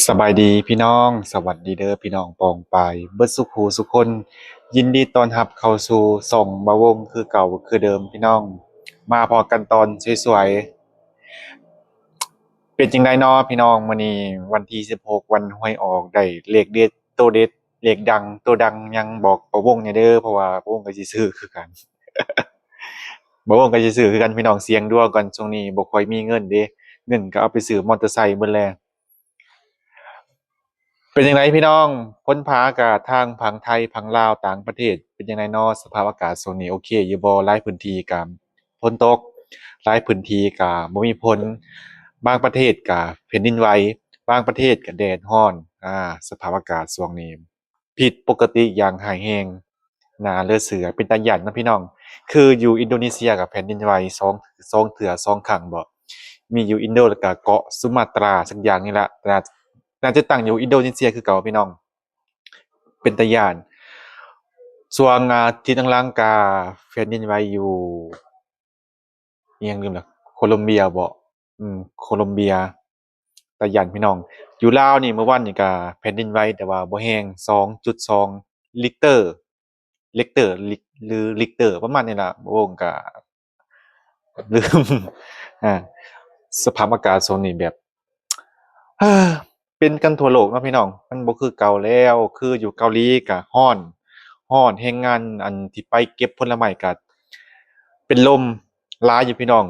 ສະບາຍດີພີ່ນ້ອງ, ສະຫວັດດີເດີພີ່ນ້ອງປ້ອງປາຍເບິດສູ່ຜູ້ສູ່ຄົນ. ຍິນດີຕ້ອນຮັບເຂົ້າສູ່ຊ່ອງບ່າວວົງຄືເກົ່າຄືເດີມພີ່ນ້ອງ. ມາພໍ້ກັນຕອນສວຍໆ. ເປັນຈັ່ງໃດນໍພີ່ນ້ອງ? ມື້ນີ້ວັນທີສິບຫົກ ວັນຫວຍອອກ ໄດ້ເລກເດັດໂຕເດັດ ເລກດັງ ໂຕດັງຫຍັງບອກບ່າວວົງແດ່ເດີ, ເພາະວ່າບ່າວວົງກໍຊິຊື້ຄືກັນ. ບ່າວວົງກໍຊິຊື້ຄືກັນພີ່ນ້ອງ, ສ່ຽງດວງກ່ອນ. ຊ່ວງນີ້ບໍ່ຄ່ອຍມີເງິນເດ້, ເງິນກໍເອົາໄປຊື້ມໍເຕີໄຊໝົດແລ້ວ. ເປັນຈັ່ງໃດພີ່ນ້ອງ? ຝົນຟ້າອາກາດທາງຝັ່ງໄທ, ຝັ່ງລາວ, ຕ່າງປະເທດ ເປັນຈັ່ງໃດນໍ? ສະພາບອາກາດຊ່ວງນີ້ໂອເຄຢູ່ບໍ່? ຫຼາຍພື້ນທີ່ກໍຝົນຕົກ, ຫຼາຍພື້ນທີ່ກໍບໍ່ມີຝົນ, ບາງປະເທດກໍແຜ່ນດິນໄຫວ, ບາງປະເທດກໍແດດຮ້ອນ. ອາ ສະພາບອາກາດຊ່ວງນີ້ ຜິດປົກກະຕິຢ່າງຮ້າຍແຮງ, ໜ້າເຫຼືອເຊື່ອ, ເປັນຕາຢ້ານເນາະພີ່ນ້ອງ. ຄືຢູ່ອິນໂດເນເຊຍກໍແຜ່ນດິນໄຫວສອງ ສອງເທື່ອສອງຄັ້ງບໍ, ມີຢູ່ອິນໂດ ແລ້ວກໍເກາະສຸມາຕຣາສັກຢ່າງນີ້ລະ, ໜ້າ ໜ້າຈະຕັ້ງຢູ່ອິນໂດເນເຊຍຄືເກົ່າພີ່ນ້ອງ, ເປັນຕາຢ້ານ. ຊ່ວງອາທິດຫຼັງໆ ກໍແຜ່ນດິນໄຫວຢູ່ ອີ່ຫຍັງລືມລະ ໂຄລອມເບຍບໍ? ອືມ ໂຄລອມເບຍ ຕາຢ້ານພີ່ນ້ອງ. ຢູ່ລາວນີ້ ເມື່ອວານນີ້ກະແຜ່ນດິນໄຫວ ແຕ່ວ່າບໍ່ແຮງ ສອງຈຸດສອງລິກເຕີ ເລັກເຕີ ລິກ ຫຼືລິກເຕີ ປະມານນີ້ລະ. ບໍ່ຮູ້ກະລືມ. ອາ ສະພາບອາກາດຊ່ວງນີ້ແບບ ເປັນກັນທົ່ວໂລກເນາະພີ່ນ້ອງ, ມັນບໍ່ຄືເກົ່າແລ້ວ. ຄືຢູ່ເກົາຫຼີກະຮ້ອນ ຮ້ອນ, ແຮງງານອັນທີ່ໄປເກັບຜົນລະໄມ້ກະເປັນລົມຫຼາຍຢູ່ພີ່ນ້ອງ.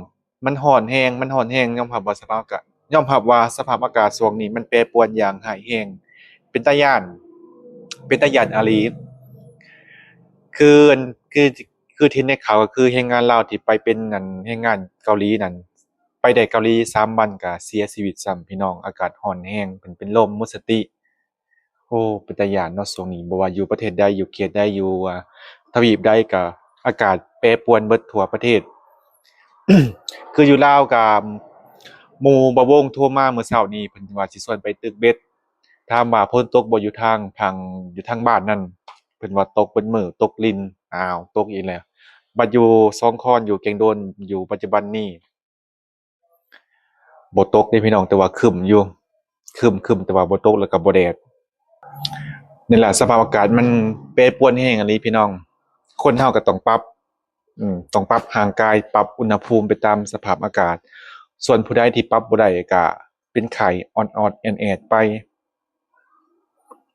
ມັນຮ້ອນແຮງ ມັນຮ້ອນແຮງ. ຍອມຮັບວ່າສະພາບອາກາດ ຍອມຮັບວ່າສະພາບອາກາດຊ່ວງນີ້ມັນແປປວນຢ່າງຮ້າຍແຮງ, ເປັນຕາຢ້ານ ເປັນຕາຢ້ານອີ່ຫຼີ. ຄືອັນ ຄື ຄືທີ່ເຫັນໃນຂ່າວ ກໍຄືແຮງງານລາວທີ່ໄປເປັນອັນແຮງງານເກົາຫຼີນັ້ນ ໄປໄດ້ເກົາຫຼີສາມວັນກໍເສຍຊີວິດຊ້ຳພີ່ນ້ອງ. ອາກາດຮ້ອນແຮງ ເພິ່ນເປັນລົມໝົດສະຕິ. ໂອ້ ເປັນຕາຢ້ານເນາະຊ່ວງນີ້, ບໍ່ວ່າຢູ່ປະເທດໃດ ຢູ່ເຂດໃດ ຢູ່ ອາ ທະວີບໃດ ກໍອາກາດແປປວນເບິດທົ່ວປະເທດ. ຄືຢູ່ລາວກໍ ໝູ່ບ່າວວົງໂທມາມື້ເຊົ້ານີ້ ເພິ່ນວ່າຊິຊວນໄປຕຶກເບັດ. ຖາມວ່າຝົນຕົກບໍ່ຢູ່ທາງ ທາງ ຢູ່ທາງບ້ານນັ້ນ? ເພິ່ນວ່າຕົກເບິດມື້ ຕົກລິນ. ອ້າວ ຕົກອີກແລ້ວ. ບັດຢູ່ສອງຄອນ ຢູ່ແກ້ງໂດນ ຢູ່ປັດຈຸບັນນີ້ ບໍ່ຕົກເດ້ພີ່ນ້ອງ, ແຕ່ວ່າຄຶ້ມຢູ່ ຄຶ້ມໆ ແຕ່ວ່າບໍ່ຕົກ ແລ້ວກໍບໍ່ແດດ. ນີ້ລະ ສະພາບອາກາດມັນແປປວນແຮງອີ່ຫຼີພີ່ນ້ອງ. ຄົນເຮົາກໍຕ້ອງປັບ ອືມ ຕ້ອງປັບຮ່າງກາຍ ປັບອຸນຫະພູມໄປຕາມສະພາບອາກາດ. ສ່ວນຜູ້ໃດທີ່ປັບບໍ່ໄດ້ກໍເປັນໄຂ້ອອດໆແອດໆໄປ.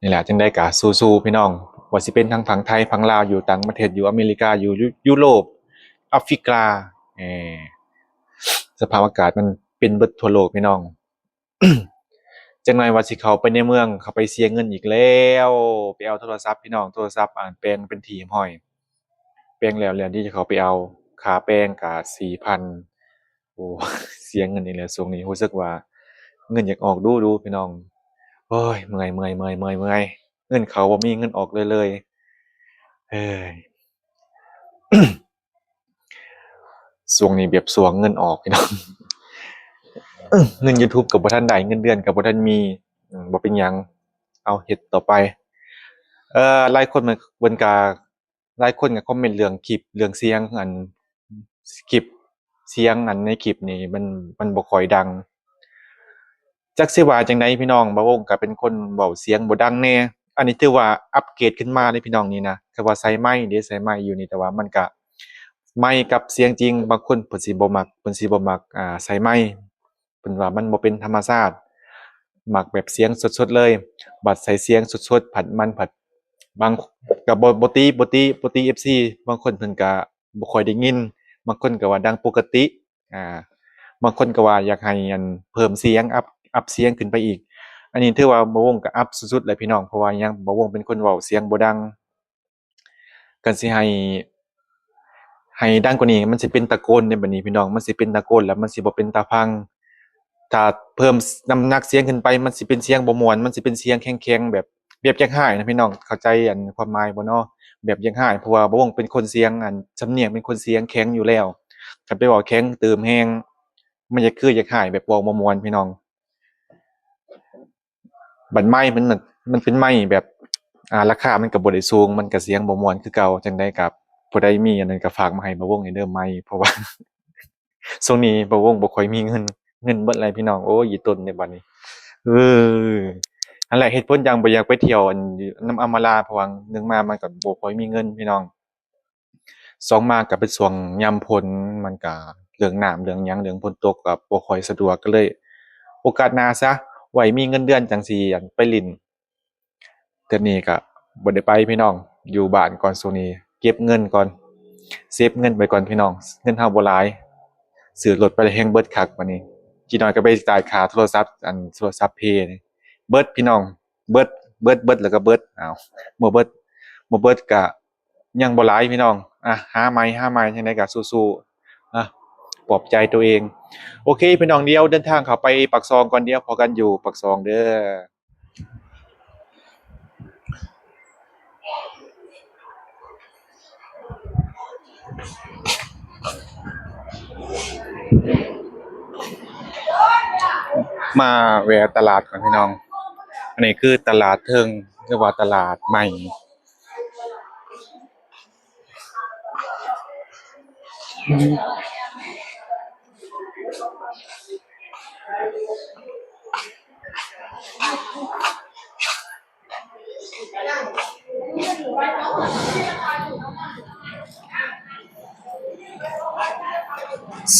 ນີ້ແຫຼະ ຈັ່ງໃດກໍສູ້ໆພີ່ນ້ອງ, ວ່າຊິເປັນທັງຝັ່ງໄທ, ຝັ່ງລາວ, ຢູ່ຕ່າງປະເທດ, ຢູ່ອາເມລິກາ, ຢູ່ ຢູ ຢູໂຣບ, ອາຟຣິກາ, ເອີ ສະພາບອາກາດມັນເປັນເບິດທົ່ວໂລກພີ່ນ້ອງ. ຈັກໜ່ອຍວ່າຊິເຂົ້າໄປໃນເມືອງ, ເຂົ້າໄປເສຍເງິນອີກແລ້ວ, ໄປເອົາໂທລະສັບພີ່ນ້ອງ, ໂທລະສັບ ອາ ແປງເປັນທີ່ຮຽບຮ້ອຍ, ແປງແລ້ວ ແລ້ວທີ່ຈະເຂົ້າໄປເອົາ, ຄ່າແປງກໍສີ່ພັນ. ໂອ້ ເສຍເງິນອີກແລ້ວຊ່ວງນີ້, ຮູ້ສຶກວ່າເງິນຢາກອອກດຸໆພີ່ນ້ອງ. ໂອ້ຍ ເມື່ອຍໆໆໆ ເງິນເຂົ້າບໍ່ມີ ເງິນອອກເລື້ອຍໆ. ເອີຍ ຊ່ວງນີ້ແບບຊ່ວງເງິນອອກພີ່ນ້ອງ, ເງິນຢູທູບກໍບໍ່ທັນໄດ້, ເງິນເດືອນກໍບໍ່ທັນມີ. ອືມ ບໍ່ເປັນຫຍັງ, ເອົາ ເຮັດຕໍ່ໄປ. ເອີ ຫຼາຍຄົນເພິ່ນ ເພິ່ນກໍ ຫຼາຍຄົນກໍຄອມເມັນເລື່ອງຄລິບ ເລື່ອງສຽງ ອັນ ຄລິບສຽງ ອັນໃນຄລິບນີ້ມັນ ມັນບໍ່ຄ່ອຍດັງ. ຈັກຊິວ່າຈັ່ງໃດພີ່ນ້ອງ, ບ່າວວົງກໍເປັນຄົນເວົ້າສຽງບໍ່ດັງແດ່. ອັນນີ້ຖືວ່າອັບເກຣດຂຶ້ນມາເລີຍພີ່ນ້ອງນີ້ນະ, ຄືວ່າໃສ່ໄມເດ້ ໃສ່ໄມຢູ່ນີ້, ແຕ່ວ່າມັນກະ ໄມກັບສຽງຈິງ ບາງຄົນເພິ່ນຊິບໍ່ມັກ ເພິ່ນຊິບໍ່ມັກ ອາ ໃສ່ໄມ. ເພິ່ນວ່າມັນບໍ່ເປັນທຳມະຊາດ, ມັກແບບສຽງສົດໆເລີຍ. ບັດໃສ່ສຽງສົດໆ ພັດມັນພັດ ບາງ ກໍບໍ່ ບໍ່ຕິ ບໍ່ຕິ ບໍ່ຕິເອັຟຊີ, ບາງຄົນເພິ່ນກໍບໍ່ຄ່ອຍໄດ້ຍິນ, ບາງຄົນກໍວ່າດັງປົກກະຕິ, ອາ ບາງຄົນກໍວ່າຢາກໃຫ້ ອັນ ເພີ່ມສຽງ ອັບ ອັບສຽງຂຶ້ນໄປອີກ. ອັນນີ້ຖືວ່າບ່າວວົງກໍອັບສຸດໆແຫຼະພີ່ນ້ອງ, ເພາະວ່າຫຍັງ ບ່າວວົງເປັນຄົນເວົ້າສຽງບໍ່ດັງ. ຄັນຊິໃຫ້ ໃຫ້ດັງກວ່ານີ້ ມັນຊິເປັນຕະໂກນເດ້ບັດນີ້ພີ່ນ້ອງ, ມັນຊິເປັນຕະໂກນ ແລ້ວມັນຊິບໍ່ເປັນຕາຟັງ. ຖ້າເພີ່ມ ນ້ຳໜັກສຽງຂຶ້ນໄປ ມັນຊິເປັນສຽງບໍ່ມ່ວນ, ມັນຊິເປັນສຽງແຂງໆ ແບບ ແບບຢາກຮ້າຍນະພີ່ນ້ອງ, ເຂົ້າໃຈ ອັນ ຄວາມໝາຍບໍ່ເນາະ? ແບບຢາກຮ້າຍ, ເພາະວ່າບ່າວວົງເປັນຄົນສຽງ ອັນ ສຳນຽງເປັນຄົນສຽງແຂງຢູ່ແລ້ວ. ຄັນໄປເວົ້າແຂງຕື່ມແຮງ ມັນຈະຄືຢາກຮ້າຍ ແບບເວົ້າບໍ່ມ່ວນພີ່ນ້ອງ. ບັດໄມມັນ ມັນເປັນໄມແບບ ອາ ລາຄາມັນກໍບໍ່ໄດ້ສູງ, ມັນກໍສຽງບໍ່ມ່ວນຄືເກົ່າ. ຈັ່ງໃດກໍ ຜູ້ໃດມີອັນນັ້ນກໍຝາກມາໃຫ້ບ່າວວົງແດ່ເດີ ໄມ, ເພາະວ່າຊ່ວງນີ້ບ່າວວົງບໍ່ຄ່ອຍມີເງິນ, ເງິນເບິດແລ້ວພີ່ນ້ອງ. ໂອ້ຍ ອີ່ຕົນເດ້ບັດນີ້, ເອີ ຫັ້ນແຫຼະເຫດຜົນຫຍັງບໍ່ຢາກໄປທ່ຽວອັນນຳອຳມາລາ ເພາະວ່າໜຶ່ງມາມັນກໍບໍ່ຄ່ອຍມີເງິນພີ່ນ້ອງ ສອງມາກໍເປັນຊ່ວງຍາມຝົນ ມັນກໍເລື່ອງນ້ຳເລື່ອງຫຍັງເລື່ອງຝົນຕົກກໍບໍ່ຄ່ອຍສະດວກ ກໍເລີຍໂອກາດໜ້າຊະ ໄວ້ມີເງິນເດືອນຈັ່ງຊິອັນໄປຫຼິ້ນ. ເທື່ອນີ້ກະບໍ່ໄດ້ໄປພີ່ນ້ອງ ຢູ່ບ້ານກ່ອນ ຊ່ວງນີ້ເກັບເງິນກ່ອນ ເຊບເງິນໄປກ່ອນພີ່ນ້ອງ ເງິນເຮົາບໍ່ຫຼາຍ ຊື້ລົດໄປແຮ່ງເບິດຄັກບາດນີ້ ຈີນ້ອຍກໍໄປຈ່າຍຄ່າໂທລະສັບ ອັນໂທລະສັບເພນີ້ ເບິດພີ່ນ້ອງ ເບິດ ເບິດ ເບິດ ແລ້ວກໍເບິດ ອ້າວ ບໍ່ເບິດ ບໍ່ເບິດກະຍັງບໍ່ຫຼາຍພີ່ນ້ອງ ອ່ະ ຫາໃໝ່ ຫາໃໝ່ ຈັ່ງໃດກໍສູ້ໆ ອ່ະ ປອບໃຈຕົວເອງ ໂອເຄພີ່ນ້ອງ ດຽວເດີນທາງເຂົ້າໄປປາກຊ່ອງກ່ອນ ດຽວພໍ້ກັນຢູ່ປາກຊ່ອງເດີ. ມາແວ່ຕະຫຼາດກ່ອນພີ່ນ້ອງ ອັນນີ້ຄືຕະຫຼາດເທິງ ຫຼືວ່າຕະຫຼາດໃໝ່.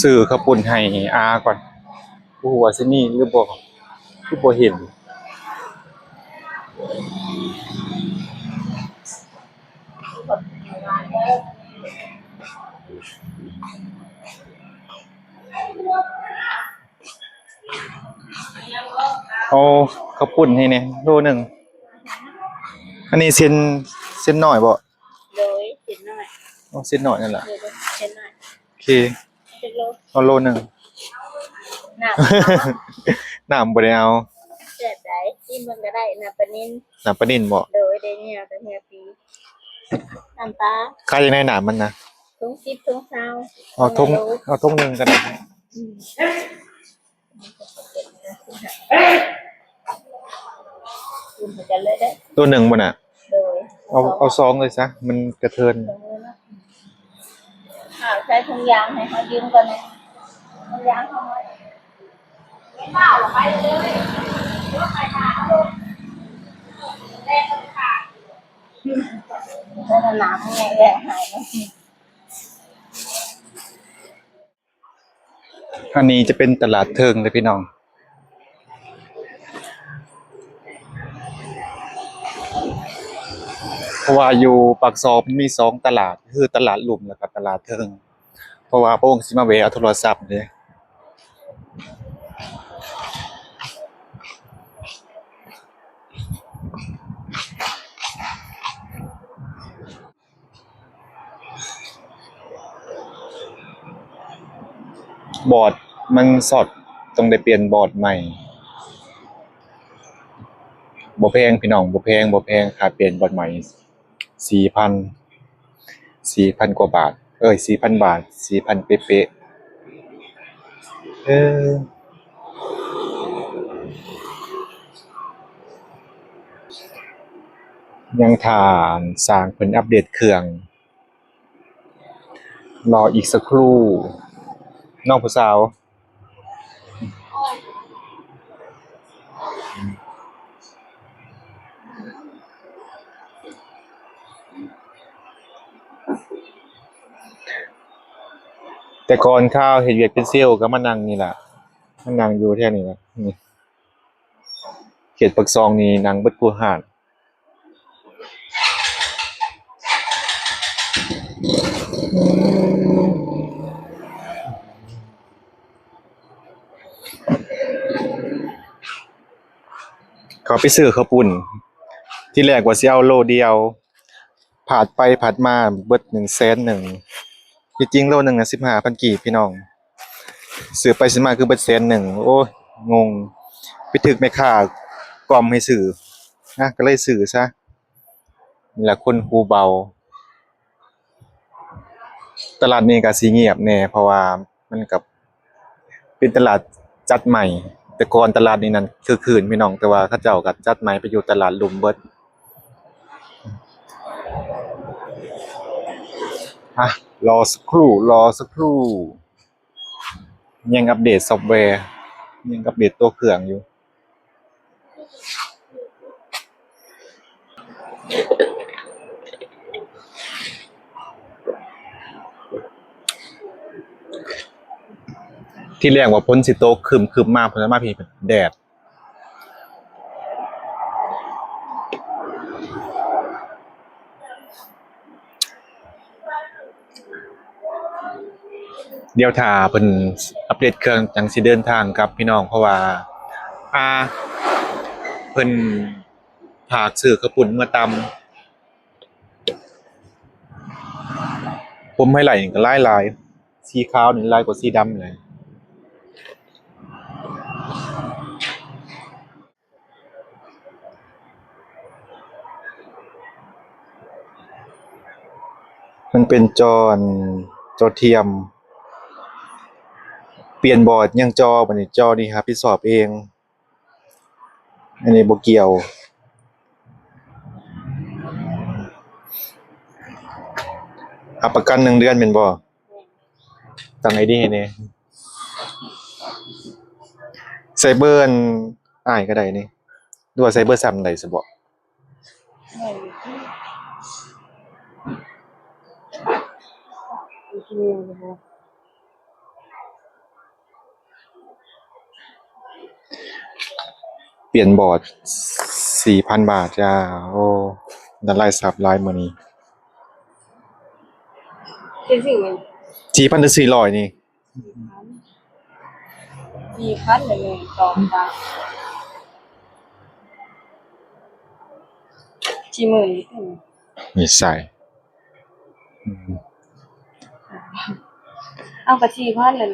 ຊື້ເຂົ້າປຸ້ນໃຫ້ອາກ່ອນ ບໍ່ຮູ້ວ່າຊິມີຫຼືບໍ່ ຄືບໍ່ເຫັນ. ເອົາເຂົ້າປຸ້ນໃຫ້ແດ່ໂລໜຶ່ງ. ອັນນີ້ເສັ້ນ ເສັ້ນນ້ອຍບໍ່? ໂດຍ ເສັ້ນນ້ອຍ. ເອົາເສັ້ນນ້ອຍນັ້ນລະ. ໂດຍ ເສັ້ນນ້ອຍ. ໂອເຄ ຈັກໂລ? ເອົາໂລໜຶ່ງ. ນ້ຳ ນ້ຳບໍ່ໄດ້ເອົາ. ແຊບໃດ໋ ຊີມເບິ່ງກໍໄດ້ ນ້ຳປານິນ. ນ້ຳປານິນບໍ່? ໂດຍ ໄດ້ເຫື່ອ ໄດ້ເຫື່ອປີ ນ້ຳປາ. ຂາຍຈັ່ງໃດນ້ຳມັນນະ? ຖົງສິບ ຖົງຊາວ. ເອົາຖົງ ເອົາຖົງໜຶ່ງກໍໄດ້. ອືມ ໂຕໜຶ່ງບໍ່ນະ? ໂດຍ ເອົາ ເອົາສອງເລີຍຊະ ມັນກະເທີນ. ເອົາໃສ່ຖົງຢາງໃຫ້ເຮົາຢືມກ່ອນນະ ຖົງຢາງເຮົາ. ອັນນີ້ຈະເປັນຕະຫຼາດເທິງເດີພີ່ນ້ອງ ເພາະວ່າຢູ່ປາກຊ່ອງມັນມີສອງຕະຫຼາດ ຄືຕະຫຼາດລຸ່ມ ແລ້ວກໍຕະຫຼາດເທິງ ເພາະວ່າພະອົງຊິມາແວ່ເອົາໂທລະສັບເດ້. ບອດມັນຊັອດ ຕ້ອງໄດ້ປ່ຽນບອດໃໝ່. ບໍ່ແພງພີ່ນ້ອງ ບໍ່ແພງ ບໍ່ແພງ ຄ່າປ່ຽນບອດໃໝ່ ສີ່ພັນ ສີ່ພັນກວ່າບາດ ເອີຍ ສີ່ພັນບາດ ສີ່ພັນເປະໆ. ເອີ ຍັງຖ້າຊ່າງເພິ່ນອັບເດດເຄື່ອງ ລໍອີກສັກຄູ່ ນ້ອງຜູ້ສາວ. ແຕ່ກ່ອນຂ້າວເຮັດວຽກເປັນເຊວ ກໍມານັ່ງນີ້ລະ ມານັ່ງຢູ່ແຖວນີ້ລະ ນີ້ ເຂດປາກຊ່ອງນີ້ນັ່ງເບິດຄູ່ຮ້ານ. ເຂົ້າໄປຊື້ເຂົ້າປຸ້ນ ທີແລກວ່າຊິເອົາໂລດຽວ ພາດໄປພາດມາເບິດໜຶ່ງແສນໜຶ່ງ ທີ່ຈິງໂລໜຶ່ງນະສິບຫ້າພັນກີບພີ່ນ້ອງ. ຊື້ໄປຊື້ມາຄືເບິດແສນໜຶ່ງ ໂອ້ຍ ງົງ ໄປຖືກແມ່ຄ້າກ່ອມໃຫ້ຊື້ນະ ກໍເລີຍຊື້ຊະ. ນີ້ລະຄົນຫູເບົາ. ຕະຫຼາດນີ້ກໍຊິງຽບແດ່ ເພາະວ່າມັນກໍເປັນຕະຫຼາດຈັດໃໝ່. ແຕ່ກ່ອນຕະຫຼາດນີ້ນັ້ນຄຶກຄື້ນພີ່ນ້ອງ ແຕ່ວ່າເຂົາເຈົ້າກໍຈັດໃໝ່ໄປຢູ່ຕະຫຼາດລຸ່ມເບິດ. ອ່ະ ລໍສັກຄູ່ ລໍສັກຄູ່. ຍັງອັບເດດຊອບແວ ຍັງອັບເດດຕົວເຄື່ອງຢູ່. ທີ່ແລກວ່າຝົນຊິຕົກ ຄຶ້ມໆ ມາ ພຸ້ນມາພີ້ແດດ. ດຽວຖ້າເພິ່ນອັບເດດເຄື່ອງ ຈັ່ງຊິເດີນທາງກັບພີ່ນ້ອງ ເພາະວ່າ ອ່າ ເພິ່ນຝາກຊື້ເຂົ້າປຸ້ນເມືອຕຳ. ຜົມໄຮໄລ້ນີ້ກໍຫຼາຍໆ ສີຂາວນີ້ຫຼາຍກວ່າສີດຳແຫຼະ. ມັນເປັນຈໍ ຈໍທຽມ ປ່ຽນບອດຍັງຈໍ ບັດນີ້ຈໍນີ້ຮັບຜິດຊອບເອງ. ອັນນີ້ບໍ່ກ່ຽວ ຮັບປະກັນໜຶ່ງເດືອນແມ່ນບໍ່? ຕັ້ງໃຫ້ດີແດ່ ໃສ່ເບີອັນອ້າຍກໍໄດ້ນີ້ ຫຼືວ່າໃສ່ເບີຊ້ຳໄດ້ຊະເບາະ? ປ່ຽນບອດ ສີ່ພັນບາດຈ້າ. ໂອ້ ໄດ້ລາຍຊັບຫຼາຍມື້ນີ້. ສີ່ພັນ ຫຼື ສີ່ຮ້ອຍນີ້? ສີ່ພັນ ສີ່ພັນ ແລ້ວ ໜຶ່ງ ສອງ ສາມ ສີ່ໝື່ນ ນີ້ໃສ່ ອືມ ເອົາ ກໍສີ່ພັນນັ້ນ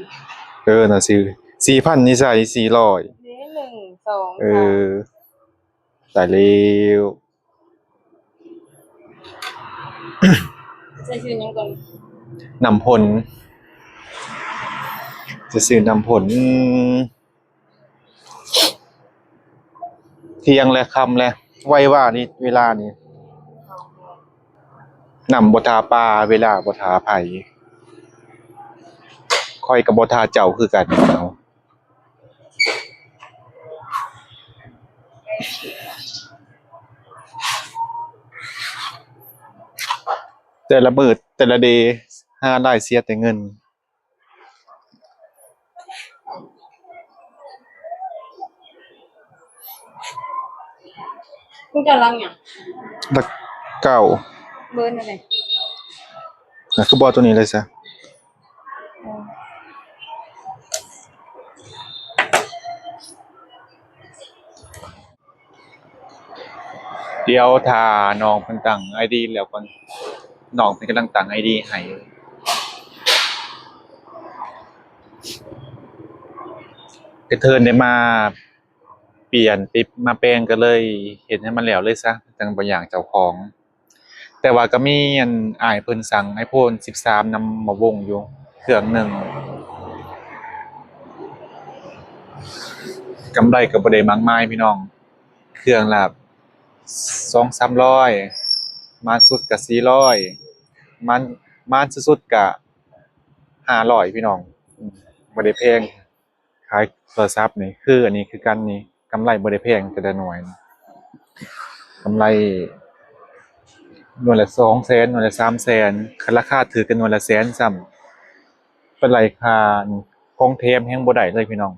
ເອີ ນະ ສີ່ ສີ່ພັນນີ້ໃສ່ ສີ່ຮ້ອຍ ເດ້ ໜຶ່ງ ສອງ ເອີ ສາມ ຕາຍແລ້ວ. ຈະຊື້ຫຍັງກ່ອນ? ນ້ຳຝົນ ຈະຊື້ນ້ຳຝົນ. ທ່ຽງແລະ ຄ່ຳແລະ ໄວວ່ານີ້ ເວລານີ້ ນ້ຳບໍ່ຖ້າປາ ເວລາບໍ່ຖ້າໃຜ ຂ້ອຍກໍບໍ່ຖ້າເຈົ້າຄືກັນ. ແຕ່ລະມື້ແຕ່ລະເດ ຫາລາຍເສຍແຕ່ເງິນ. ມຶງຈະລັງຫຍັງ? ຫຼັກເກົ້າ. ເບີແນວໃດ? ອ່ະ ຄືບໍ່ເອົາໂຕນີ້ເລີຍຊະ? ດຽວຖ້ານ້ອງເພິ່ນຕັ້ງໄອດີແລ້ວກ່ອນ ນ້ອງເພິ່ນກຳລັງຕັ້ງໄອດີໃຫ້. ກະເທີນໄດ້ມາປ່ຽນຕິບມາແປງ ກະເລີຍເຮັດໃຫ້ມັນແລ້ວເລີຍຊະ ຈັ່ງບໍ່ຍາກເຈົ້າຂອງ. ແຕ່ວ່າກະມີອັນ ອ້າຍເພິ່ນສັ່ງໄອໂຟນສິບສາມນຳມາວົງຢູ່ເຄື່ອງໜຶ່ງ. ກຳໄລກະບໍ່ໄດ້ມາກມາຍພີ່ນ້ອງ. ເຄື່ອງລະສອງສາມຮ້ອຍ ມານສຸດກະສີ່ຮ້ອຍ ມານ ມານສຸດໆກະຫ້າຮ້ອຍພີ່ນ້ອງ. ອືມ ບໍ່ໄດ້ແພງ ຂາຍໂທລະສັບນີ້ ຄືອັນນີ້ຄືກັນນີ້ ກຳໄລບໍ່ໄດ້ແພງແຕ່ລະໜ່ວຍ ກຳໄລໜ່ວຍລະສອງແສນ ໜ່ວຍລະສາມແສນ ຄັນລາຄາຖືກກະໜ່ວຍລະແສນຊ້ຳ. ໄປໄລ່ຄ່າຂອງແຖມແຮງບໍ່ໄດ້ເລີຍພີ່ນ້ອງ.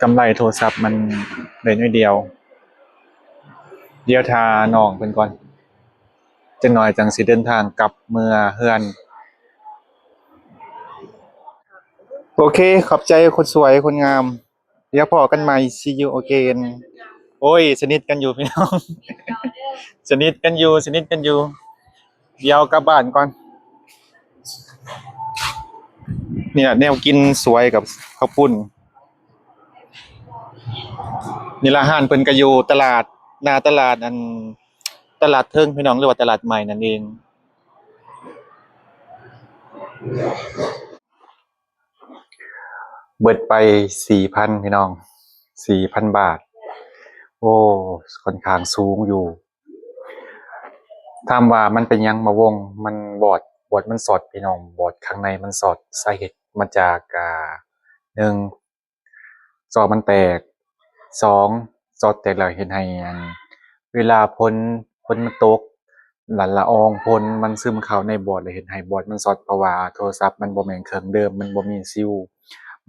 ກຳໄລໂທລະສັບມັນໄດ້ໜ້ອຍດຽວ. ດຽວຖ້ານ້ອງເພິ່ນກ່ອນ ຈັກໜ້ອຍຈັ່ງຊິເດີນທາງກັບເມືອເຮືອນ. ໂອເຄ ຂອບໃຈຄົນສວຍຄົນງາມ. ດຽວພໍ້ກັນໃໝ່ see you again. ໂອ້ຍ ສະໜິດກັນຢູ່ພີ່ນ້ອງ ສະໜິດກັນຢູ່ ສະໜິດກັນຢູ່. ດຽວກັບບ້ານກ່ອນ. ນີ້ລະແນວກິນສວຍກັບເຂົ້າປຸ້ນ. ນີ້ລະຮ້ານເພິ່ນກະຢູ່ຕະຫຼາດ ໜ້າຕະຫຼາດ ອັນ ຕະຫຼາດເທິງພີ່ນ້ອງ ຫຼືວ່າຕະຫຼາດໃໝ່ນັ້ນເອງ. ເບິດໄປສີ່ພັນພີ່ນ້ອງ ສີ່ພັນບາດ. ໂອ້ ຂ້ອນຂ້າງສູງຢູ່. ຖາມວ່າມັນເປັນຫຍັງມາວົງ? ມັນບອດ ບອດມັນຊັອດພີ່ນ້ອງ ບອດຂ້າງໃນມັນຊັອດ. ສາເຫດມາຈາກ ອ່າ ໜຶ່ງ ຊອກມັນແຕກ, ສອງ ຊອກແຕກແລ້ວເຮັດໃຫ້ອັນ ເວລາຝົນ ຝົນມັນຕົກ ລະ ລະອອງຝົນມັນຊຶມເຂົ້າໃນບອດ ແລະ ເຮັດໃຫ້ບອດມັນຊັອດ ເພາະວ່າໂທລະສັບມັນບໍ່ແມ່ນເຄື່ອງເດີມ ມັນບໍ່ມີຊິວ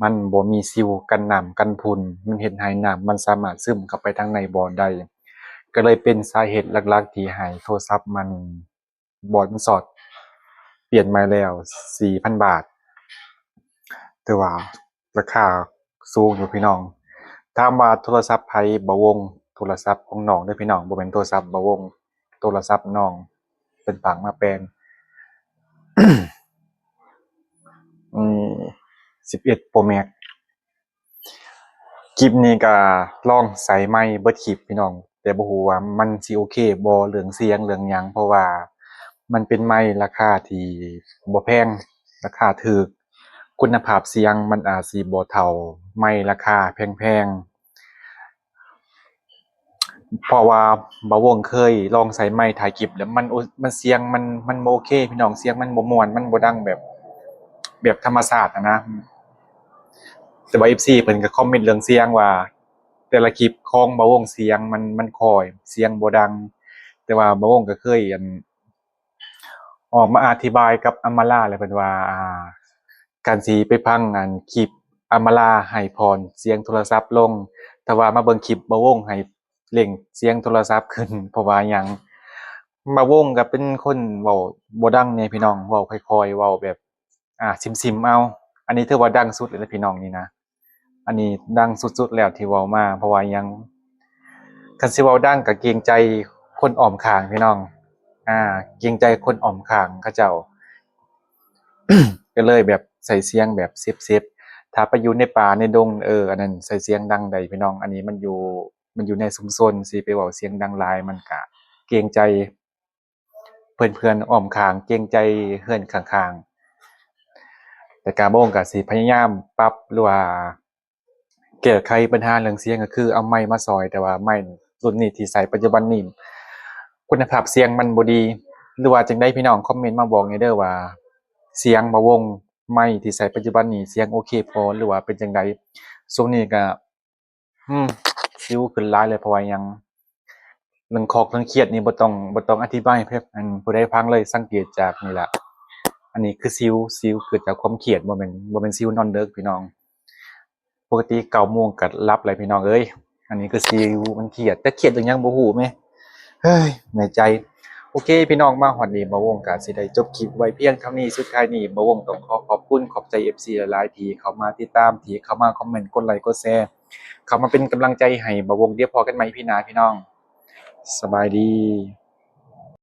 ມັນບໍ່ມີຊິວກັນນ້ຳກັນຝຸ່ນ ມັນເຮັດໃຫ້ນ້ຳມັນສາມາດຊຶມເຂົ້າໄປທາງໃນບອດໄດ້ ກໍເລີຍເປັນສາເຫດຫຼັກໆທີ່ໃຫ້ໂທລະສັບມັນ ບອດມັນຊັອດ ປ່ຽນໃໝ່ແລ້ວ ສີ່ພັນບາດ ຖືວ່າລາຄາສູງຢູ່ພີ່ນ້ອງ. ຖາມວ່າໂທລະສັບໃຜ? ບ່າວວົງ ໂທລະສັບຂອງນ້ອງເດີພີ່ນ້ອງ ບໍ່ແມ່ນໂທລະສັບບ່າວວົງ ໂທລະສັບນ້ອງ ເພິ່ນຝາກມາແປງ ອືມ ສິບເອັດໂປຣແມັກ. ຄລິບນີ້ກໍລອງໃສ່ໄມເບິດຄລິບພີ່ນ້ອງ ແຕ່ບໍ່ຮູ້ວ່າມັນຊິໂອເຄບໍ່ ເລື່ອງສຽງເລື່ອງຫຍັງ ເພາະວ່າມັນເປັນໄມລາຄາທີ່ບໍ່ແພງ ລາຄາຖືກ ຄຸນນະພາບສຽງມັນອາດຊິບໍ່ເທົ່າໄມລາຄາແພງໆ. ເພາະວ່າບ່າວວົງເຄີຍລອງໃສ່ໄມຖ່າຍຄລິບແລ້ວ ມັນ ໂອ ມັນສຽງມັນ ມັນບໍ່ໂອເຄພີ່ນ້ອງ ສຽງມັນບໍ່ມ່ວນ ມັນບໍ່ດັງແບບ ແບບທຳມະຊາດຫັ້ນນະ. ແຕ່ວ່າເອັຟຊີເພິ່ນກໍຄອມເມັນເລື່ອງສຽງວ່າ ແຕ່ລະຄລິບຂອງບ່າວວົງສຽງມັນ ມັນຄ່ອຍ ສຽງບໍ່ດັງ ແຕ່ວ່າບ່າວວົງກໍເຄີຍ ອັນ ອອກມາອະທິບາຍກັບອຳມາລາ ແລ້ວເພິ່ນວ່າ ອ່າ ການຊິໄປຟັງ ອັນ ຄລິບອຳມາລາໃຫ້ຜ່ອນສຽງໂທລະສັບລົງ ແຕ່ວ່າມາເບິ່ງຄລິບບ່າວວົງໃຫ້ເລັ່ງສຽງໂທລະສັບຂຶ້ນ ເພາະວ່າຫຍັງ ບ່າວວົງກໍເປັນຄົນເວົ້າບໍ່ດັງແດ່ພີ່ນ້ອງ ເວົ້າຄ່ອຍໆ ເວົ້າແບບ ອ່າ ຊິມໆເອົາ. ອັນນີ້ຖືວ່າດັງສຸດແລ້ວນະພີ່ນ້ອງນີ້ນະ ອັນນີ້ດັງສຸດໆແລ້ວທີ່ເວົ້າມາ ເພາະວ່າຫຍັງ ຄັນຊິເວົ້າດັງກໍເກງໃຈຄົນອ້ອມຂ້າງພີ່ນ້ອງ ອ່າ ເກງໃຈຄົນອ້ອມຂ້າງເຂົາເຈົ້າ ກໍເລີຍແບບໃສ່ສຽງແບບເຊັບໆ. ຖ້າໄປຢູ່ໃນປ່າໃນດົງ ເອີ ອັນນັ້ນໃສ່ສຽງດັງໄດ້ພີ່ນ້ອງ ອັນນີ້ມັນຢູ່ ມັນຢູ່ໃນຊຸມຊົນ ຊິໄປເວົ້າສຽງດັງຫຼາຍ ມັນກະເກງໃຈ ເພື່ອນໆອ້ອມຂ້າງ ເກງໃຈເຮືອນຂ້າງໆ ແຕ່ກະບ່າວວົງກະຊິພະຍາຍາມປັບ ຫຼືວ່າແກ້ໄຂບັນຫາເລື່ອງສຽງ ກໍຄືເອົາໄມມາຊ່ອຍ ແຕ່ວ່າໄມລຸ້ນນີ້ທີ່ໃຊ້ປັດຈຸບັນນີ້ ຄຸນນະພາບສຽງມັນບໍ່ດີ ຫຼືວ່າຈັ່ງໃດ ພີ່ນ້ອງຄອມເມັນມາບອກແດ່ເດີວ່າ ສຽງບ່າວວົງ ໄມທີ່ໃຊ້ປັດຈຸບັນນີ້ ສຽງໂອເຄພໍ ຫຼືວ່າເປັນຈັ່ງໃດ? ຊ່ວງນີ້ກະ ອືມ ສິວຂຶ້ນຫຼາຍເລີຍ ເພາະວ່າຫຍັງ ເລື່ອງຄອກເລື່ອງຄຽດນີ້ບໍ່ຕ້ອງ ບໍ່ຕ້ອງອະທິບາຍໃຫ້ ອັນ ຜູ້ໃດຟັງເລີຍ ສັງເກດຈາກນີ້ລະ ອັນນີ້ຄືສິວ ສິວເກີດຈາກຄວາມຄຽດ ບໍ່ແມ່ນ ບໍ່ແມ່ນສິວນອນເດິກພີ່ນ້ອງ ປົກກະຕິເກົ້າໂມງກໍຫຼັບແລ້ວພີ່ນ້ອງເອີຍ ອັນນີ້ຄືສິວມັນຄຽດ ແຕ່ຄຽດເລື່ອງຫຍັງບໍ່ຮູ້ແມ ເຮີ້ຍ ເມື່ອຍໃຈ. ໂອເຄພີ່ນ້ອງ ມາຮອດນີ້ບ່າວວົງກໍຊິໄດ້ຈົບຄລິບໄວ້ພຽງເທົ່ານີ້ ສຸດທ້າຍນີ້ບ່າວວົງຕ້ອງຂໍຂອບຄຸນຂອບໃຈເອັຟຊີຫຼາຍໆ ທີ່ເຂົ້າມາຕິດຕາມ ທີ່ເຂົ້າມາຄອມເມັນ ກົດໄລ ກົດແຊ ເຂົ້າມາເປັນກຳລັງໃຈໃຫ້ບ່າວວົງ ດຽວພໍ້ກັນໃໝ່ອີພີໜ້າພີ່ນ້ອງ ສະບາຍດີ.